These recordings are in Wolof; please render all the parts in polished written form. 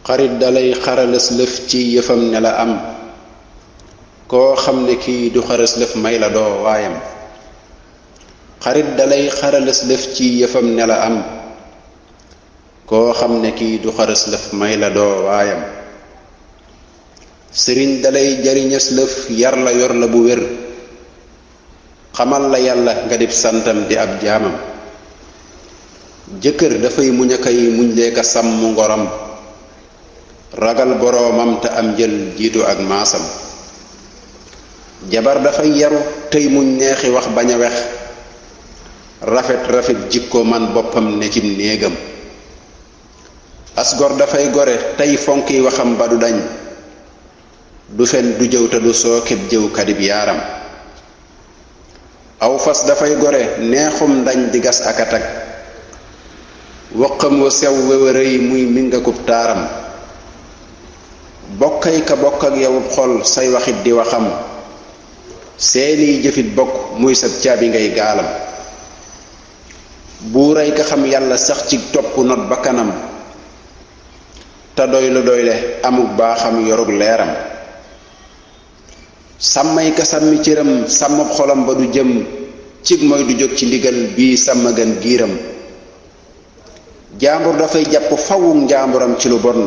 xarit dalay xaralas lëf ci yëfam ne la am koo xam ne kii du xaras lëf may la doo waayam. xarit dalay xaralas lëf ci yëfam ne la am koo xam ne kii du xaras lëf may la doo waayam. sëriñ dalay jariñas lëf yar la yor la bu wér xamal la yàlla nga dib santam di ab jaamam. jëkkër dafay muñ a kay muñ leeka sàmm ngoram ragal boroomam te am jël jiitu ak maasam. jabar dafay yaru tey muñ neexi wax bañ a wex rafet jikko man boppam ne cim néegam. asgor dafay gore tey fonki waxam ba du dañ du fen du jëw te du sookit jëw kadib yaaram. aw fas dafay gore neexum ndañ di gas akatak waqam wa sew wéwërëy muy mingakub taaram. bokkay ka bokk ak yow xol say waxit di waxam seeni jëfit bokk muy sab caabi ngay gaalam. buuray ka xam yàlla sax ci topp not ba kanam te doyle amuk baaxam yorug leeram. sàmmay ka sàmmi cëram sàmmab xolam ba du jëm cig mooy du jóg ci ndigal bii sàmm gën giiram. jaambur dafay jàpp fawuk njaamburam ci lu bon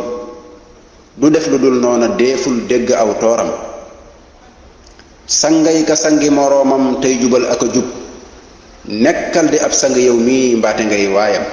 du def lu dul noona deeful dégg aw tooram. sangay ka sangi moroomam tey jubal ak a jub nekkal di ab sang yow mii mbaate ngay waayam.